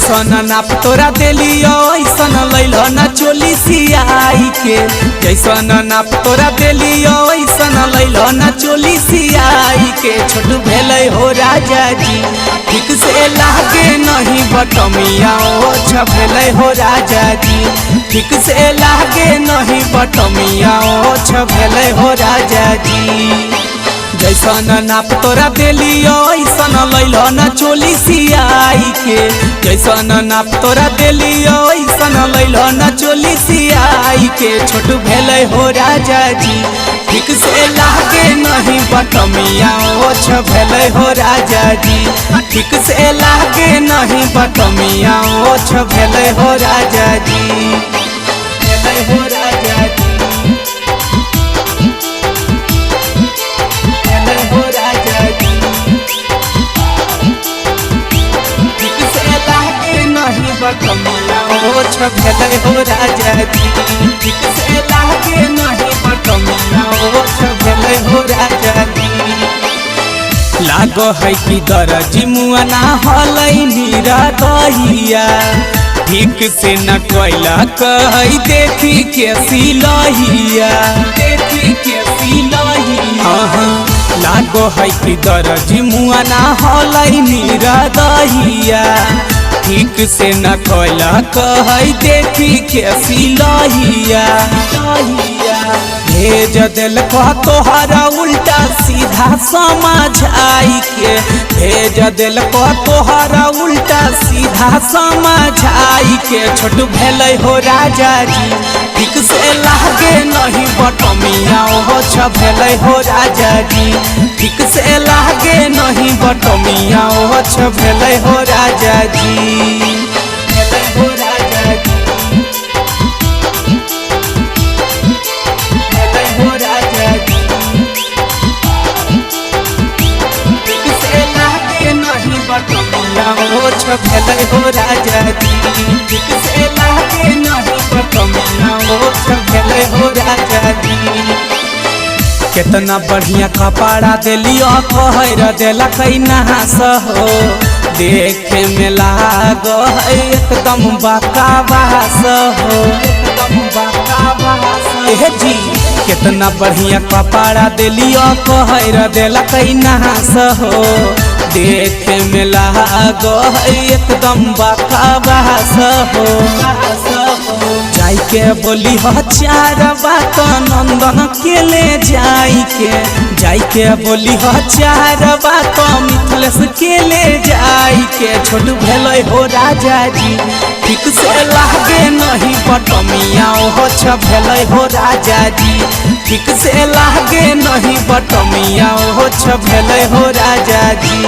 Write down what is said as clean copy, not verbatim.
जैसन नाप तोरा देलियो ऐसन लैल ना चोली सियाई के। जैसन नाप तोरा देलियो ऐसन लैल ना चोली सियाई के। छोट भेलै हो राजा जी ठीक से लागे नहीं बटमिया ओछ भेलै हो राजा जी। ठीक से लागे नहीं बटमिया ओछ भेलै हो राजा जी। जैसन नाप तोरा देलियो ऐसन लैल ना चोली सियाई के। जैसन नाप तोरा देलियो ऐसन लैल ना चोली सियाई के। छोट भेलै हो राजा जी ठीक से लागे नहीं बटमिया ओछ भेलै हो राजा जी। ठीक से लागे नहीं बटमिया ओछ भेलै हो राजा जी। भेलै हो राजा जी। हो राजा जी। ठीक से लागे नहीं बटमिया ओछ भेलै हो राजा जी। ठीक से लागे नहीं बटमिया ओछ भेलै हो राजा जी। लागो है कि दरजी मुआना हलै नीरा दहिया। ठीक से न कैला कह देखी के सिलहिया। देखी के सिलहिया। लागो है कि दरजी मुआना हलै नीरा दहिया। ठीक से न कैला कह देखी के सिलहिया। भेज दिल तोहरा उल्टा सीधा समझ आई के। भेज दिल तोहरा उल्टा सीधा समझ आई के। छोट भेलै हो राजा जी ठीक से लागे नहीं बटमिया ओछ भेलै हो राजा जी। ठीक से लागे नहीं बटमिया ओछ भेलै हो राजा जी। भेलै हो राजा जी। हो राजा जी। ठीक से लागे नहीं बटमिया ओछ भेलै हो राजा जी। ठीक से लागे नहीं बटमिया ओछ भेलै हो राजा जी। केतना बढ़िया कपड़ा देलियो पहिर देलक नहास हो। देखे में लागो है एकदम बकवास हो। एकदम बकवास जी। केतना बढ़िया कपड़ा देलियो पहिर देलक नहास हो। देखे में लागो है एकदम बकवास हो। जाई के बोली हो चार बात नंदन के ले जाई के। जाई के बोली हो चार बात मिथलेश के ले जाई के। छोट भेलै हो राजा जी ठीक से लागे नहीं बटमिया ओछ भेलै हो राजा जी। ठीक से लागे नहीं बटमिया ओछ भेलै हो राजा जी।